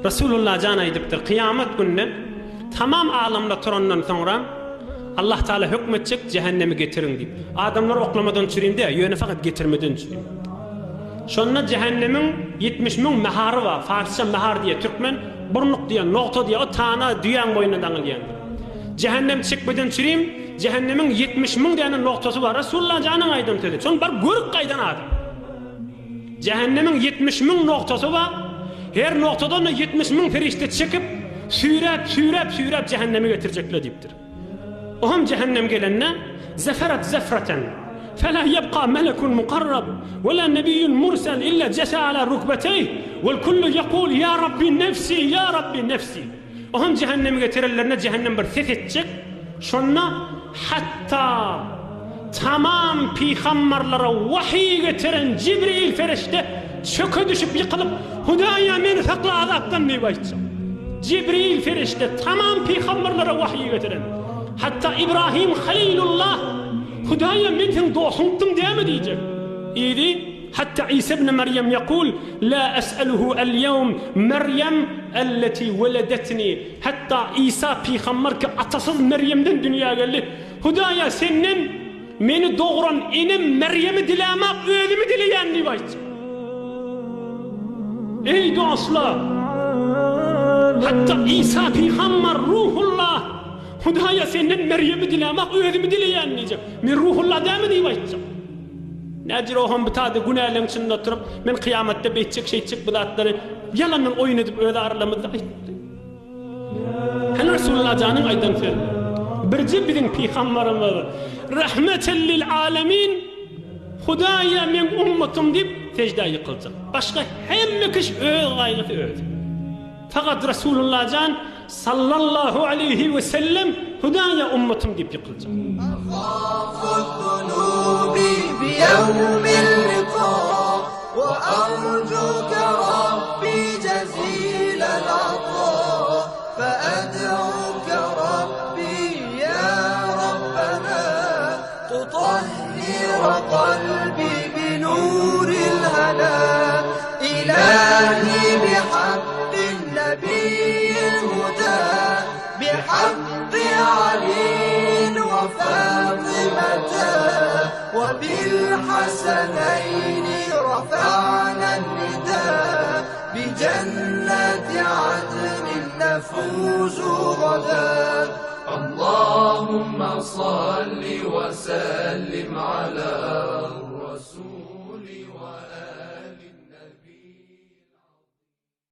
Resulullah jan aýdypdyr, kyýamat gününe tamam alamlar turandan soňra Allah Taala hökm etjek, jähennemi getiriň diýip. Adamlar oklamadan çürim däl, ýöne fakat getirmeden çürim. Şonda jähennemiň 70 müň mahary bar, farsça mahar diýýär, türkmen burnuk diýýär, nogta diýýär, o tana düýäň boýnuna daňylýandyr. Jähennem çekmeden çürim, jähennemiň 70 müň däne nogtasy bar. Resulullah janyň aýdan sözi. Şony baryp görüp gaýdan adam. Jähennemiň 70 müň nogtasy bar. Her nogtadan-da 70 müň perişde çekip, süýräp, süýräp, süýräp jähenneme getirjekler diýipdir. O hem jähennem gelende, Zeferet zefreten, fela ýebka melekun mukarrab, we la nebiýun mursel illa jese ala rukbeteýh, wel kullu ýekul, ýa Rabbi nefsi, ýa Rabbi nefsi. O hem jähenneme getirenlerinde jähennem bir ses etjek, şonda hatda tamam pygambarlara wahyý getiren Jibril perişde çöke düşüp ýykylyp, Hudaýa meni sakla azapdan diýip aýtjak. Jibril perişde tamam pygambarlara wahyý getiren, hatda Ibrahim Halilullah Hudaýa men seň dostuňdym dämi diýjek. Yzy Hatda Isa ibn Merýem ýekul, La es'eluhu el-ýewm Merýem elleti weledetni. Hatda Isa pygamber ki atasyz Merýemden dünýä geldi, Hudaýa senden meni dogran enem Merýemi dilämak özümi dileýän diýip aýtjak. Eý dostlar! Hatda Isa pygamber Ruhullah, Hudaýa senden Merýemi dilämak özümi dileýän diýjek. Men Ruhullah dälmi diýip aýtjak. Nädür oham bu tada günäleň içinde oturyp, men kyýamatda beýtjek şeýtjek bu zatlary ýalandan oýun edip öz aralarymyzda aýtdy. Hany Resulullah janyň aýdan sözi. Birje biziň pygambarymyz Rahmeten lil alemin Hudaýa meň ummatym diýip seždä ýykyljak. Başga hemme kişi öz gaýgysy özi. Fakat Resulullah jan Sallallahu aleýhi we sellem Hudaýa ummatym diýip ýykyljak. اللهم صل وسلم على.